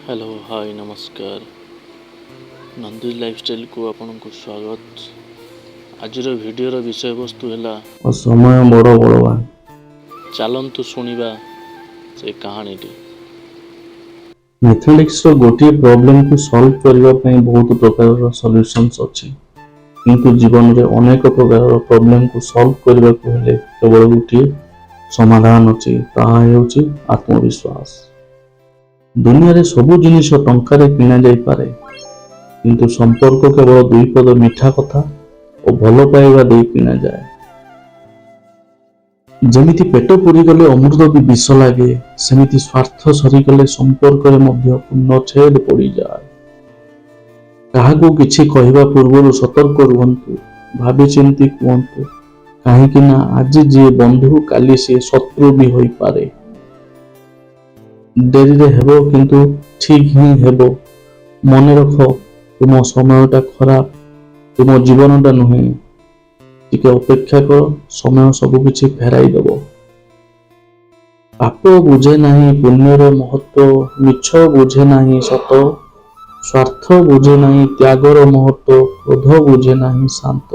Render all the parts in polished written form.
Hello, high, ନମସ୍କାର। ନନ୍ଦୀ ଲାଇଫଷ୍ଟାଇଲକୁ ଆପଣଙ୍କୁ ସ୍ୱାଗତ। ଆଜିର ଭିଡ଼ିଓର ବିଷୟବସ୍ତୁ ହେଲା ସମୟ ବଡ଼ ବଳବାନ। ଚାଲନ୍ତୁ ଶୁଣିବା ସେ କାହାଣୀଟି। ମ୍ୟାଥମେଟିକ୍ସର ଗୋଟିଏ ପ୍ରୋବ୍ଲେମକୁ ସଲ୍ଭ କରିବା ପାଇଁ ବହୁତ ପ୍ରକାରର ସଲ୍ୟୁସନ୍ସ ଅଛି, କିନ୍ତୁ ଜୀବନରେ ଅନେକ ପ୍ରକାରର ପ୍ରୋବ୍ଲେମକୁ ସଲ୍ଭ କରିବାକୁ ହେଲେ କେବଳ ଗୋଟିଏ ସମାଧାନ ଅଛି, ତାହା ହେଉଛି ଆତ୍ମବିଶ୍ୱାସ। ଦୁନିଆରେ ସବୁ ଜିନିଷ ଟଙ୍କାରେ କିଣାଯାଇପାରେ, କିନ୍ତୁ ସମ୍ପର୍କ କେବଳ ଦୁଇ ପଦ ମିଠା କଥା ଓ ଭଲ ପାଇବା ଦେଇ କିଣାଯାଏ। ଯେମିତି ପେଟ ପୁରିଗଲେ ଅମୃତ ବି ବିଷ ଲାଗେ, ସେମିତି ସ୍ୱାର୍ଥ ସରିଗଲେ ସମ୍ପର୍କରେ ମଧ୍ୟ ପୂର୍ଣ୍ଣଚ୍ଛେଦ ପଡ଼ିଯାଏ। କାହାକୁ କିଛି କହିବା ପୂର୍ବରୁ ସତର୍କ ରୁହନ୍ତୁ, ଭାବିଚିନ୍ତି କୁହନ୍ତୁ, କାହିଁକି ନା ଆଜି ଯିଏ ବନ୍ଧୁ, କାଲି ସିଏ ଶତ୍ରୁ ବି ହୋଇପାରେ। ଡେରିରେ ହେବ, କିନ୍ତୁ ଠିକ ହିଁ ହେବ। ମନେ ରଖ, ତୁମ ସମୟଟା ଖରାପ, ତୁମ ଜୀବନଟା ନୁହେଁ। ଟିକେ ଅପେକ୍ଷା କର, ସମୟ ସବୁ କିଛି ଫେରାଇ ଦେବ। ପାପ ବୁଝେ ନାହିଁ ପୁଣ୍ୟର ମହତ୍ଵ, ମିଛ ବୁଝେ ନାହିଁ ସତ, ସ୍ୱାର୍ଥ ବୁଝେ ନାହିଁ ତ୍ୟାଗର ମହତ୍ଵ, କ୍ରୋଧ ବୁଝେ ନାହିଁ ଶାନ୍ତ।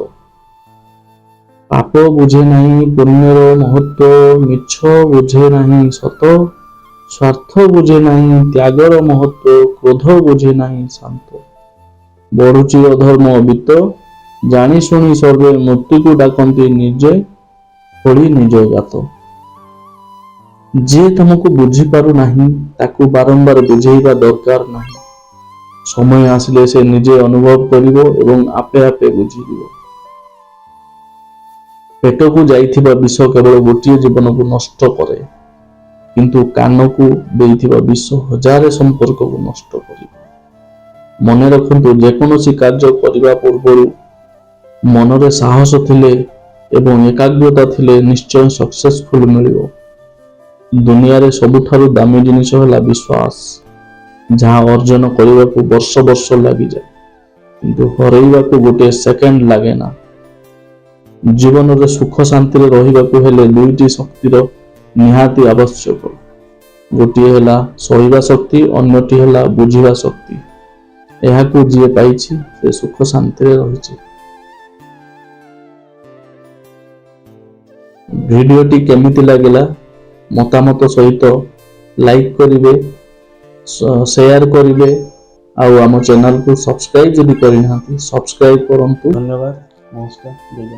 ପାପ ବୁଝେ ନାହିଁ ପୁଣ୍ୟର ମହତ୍ଵ, ମିଛ ବୁଝେ ନାହିଁ ସତ, ସ୍ୱାର୍ଥ ବୁଝେ ନାହିଁ ତ୍ୟାଗର ମହତ୍ଵ, କ୍ରୋଧ ବୁଝେ ନାହିଁ ଶାନ୍ତ। ବଢୁଛି ଅଧର୍ମ ଅବିରତ, ଜାଣି ଶୁଣି ସର୍ବେ ମୃତ୍ୟୁକୁ ଡାକନ୍ତି, ନିଜେ ଖୋଳି ନିଜ ଗାତ। ଯିଏ ତମକୁ ବୁଝିପାରୁ ନାହିଁ, ତାକୁ ବାରମ୍ବାର ବୁଝେଇବା ଦରକାର ନାହିଁ। ସମୟ ଆସିଲେ ସେ ନିଜେ ଅନୁଭବ କରିବ ଏବଂ ଆପେ ଆପେ ବୁଝିଯିବ। ପେଟକୁ ଯାଇଥିବା ବିଷ କେବଳ ଗୋଟିଏ ଜୀବନକୁ ନଷ୍ଟ କରେ, କିନ୍ତୁ କାନକୁ ଦେଇଥିବା ବିଷ ହଜାରେ ସମ୍ପର୍କକୁ ନଷ୍ଟ କରିବ। ମନେ ରଖନ୍ତୁ, ଯେକୌଣସି କାର୍ଯ୍ୟ କରିବା ପୂର୍ବରୁ ମନରେ ସାହସ ଥିଲେ ଏବଂ ଏକାଗ୍ରତା ଥିଲେ ନିଶ୍ଚୟ ସକ୍ସେସଫୁଲ ମିଳିବ। ଦୁନିଆରେ ସବୁଠାରୁ ଦାମୀ ଜିନିଷ ହେଲା ବିଶ୍ୱାସ, ଯାହା ଅର୍ଜନ କରିବାକୁ ବର୍ଷ ବର୍ଷ ଲାଗିଯାଏ, କିନ୍ତୁ ହରେଇବାକୁ ଗୋଟିଏ ସେକେଣ୍ଡ ଲାଗେ ନା। ଜୀବନରେ ସୁଖ ଶାନ୍ତିରେ ରହିବାକୁ ହେଲେ ଦୁଇଟି ଶକ୍ତିର ନିହାତି ଆବଶ୍ୟକ। ଗୋଟିଏ ହେଲା ସହିବା ଶକ୍ତି, ଅନ୍ୟଟି ହେଲା ବୁଝିବା ଶକ୍ତି। ଏହାକୁ ଯିଏ ପାଇଛି, ସେ ସୁଖ ଶାନ୍ତିରେ ରହିଛି। ଭିଡ଼ିଓଟି କେମିତି ଲାଗିଲା, ମତାମତ ସହିତ ଲାଇକ୍ କରିବେ, ସେୟାର କରିବେ ଆଉ ଆମ ଚ୍ୟାନେଲକୁ ସବସ୍କ୍ରାଇବ୍ ଯଦି କରିନାହାନ୍ତି, ସବସ୍କ୍ରାଇବ୍ କରନ୍ତୁ। ଧନ୍ୟବାଦ, ନମସ୍କାର, ଜୟ ଜଗନ୍ନାଥ।